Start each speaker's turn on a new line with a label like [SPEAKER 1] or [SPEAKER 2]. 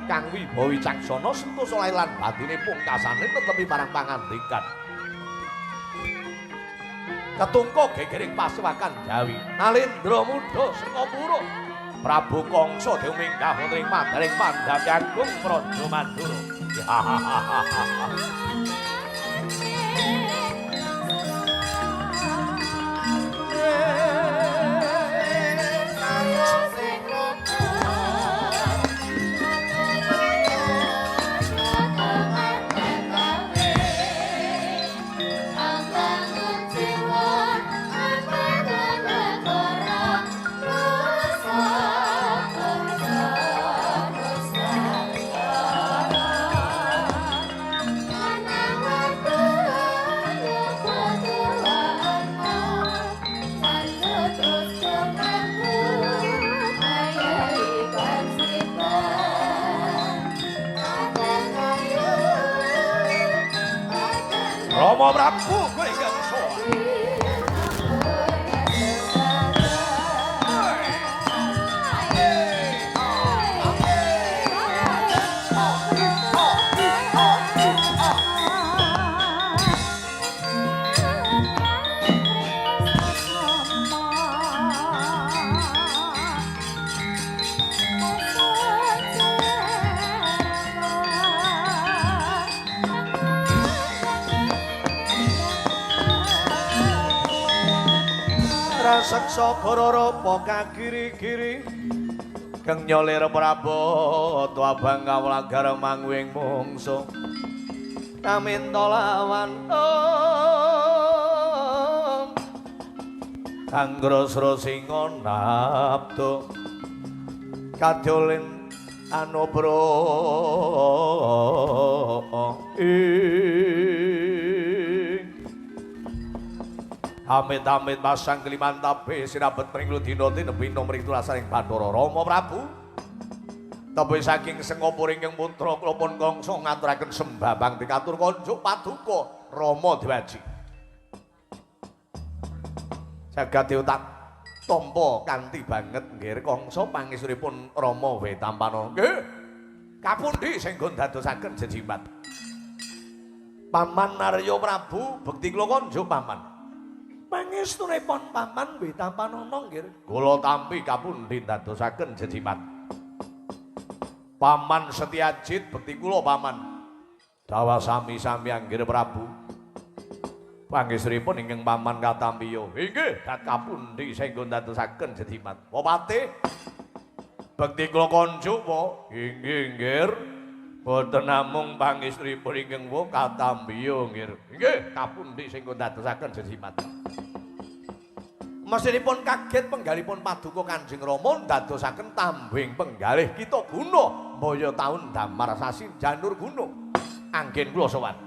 [SPEAKER 1] Kang wibawa wicaksana sentosa lahir lan batine pungkasane tetepi marang pangandikan. Ketungka gegering pasewakan Jawi. Nalendra mudha Sengapura. Prabu Kangsa dewe minggah wonten ing Madaring Pandhapi Agung Praja Mandura. Rama Prabu kowe ingkang sowan. Raseksa gara rapa kagiri-giri keng nyolir Prabu abang kawlagar mangwing mungsu kaminta lawan kang grosro singa nabdo kadolin anubro amit-amit pasang kelimantabe sinabet pring ludina tinebi nomring tulasaning Bathara Rama Prabu. Tebih saking Sengapura ingkang putra kula pun Kangsa ngaturaken sembah bangti katur konjuk paduka Rama Dewaji. Jagat tak tampa kanthi banget nggih Kangsa pangesuripun Rama Wetampana. Nggih. Kapundi sing nggon dadosaken jejimat? Paman Narya Prabu bekti kula konjuk paman. Pangestunipun paman Wetapanana nggih. Kula tampi kapundi ndadosaken jejimat. Paman Setyajid bekti kula paman. Dawa sami-sami anggir Prabu. Pangestunipun ingkang paman katampiya. Inggih, dat kapundi sing ndadosaken jejimat. Wapate bekti kula konjuk po. Inggih nggih. Boten namung pangestunipun ingkang wo katampiya nggih. Inggih, kapundi sing ndadosaken jejimat. Mesinipun kaget penggalipun paduka Kanjeng Rama ndadosaken tambing penggalih kita guna mbaya taun damar sasi janur gunung. Anggen kula sowan.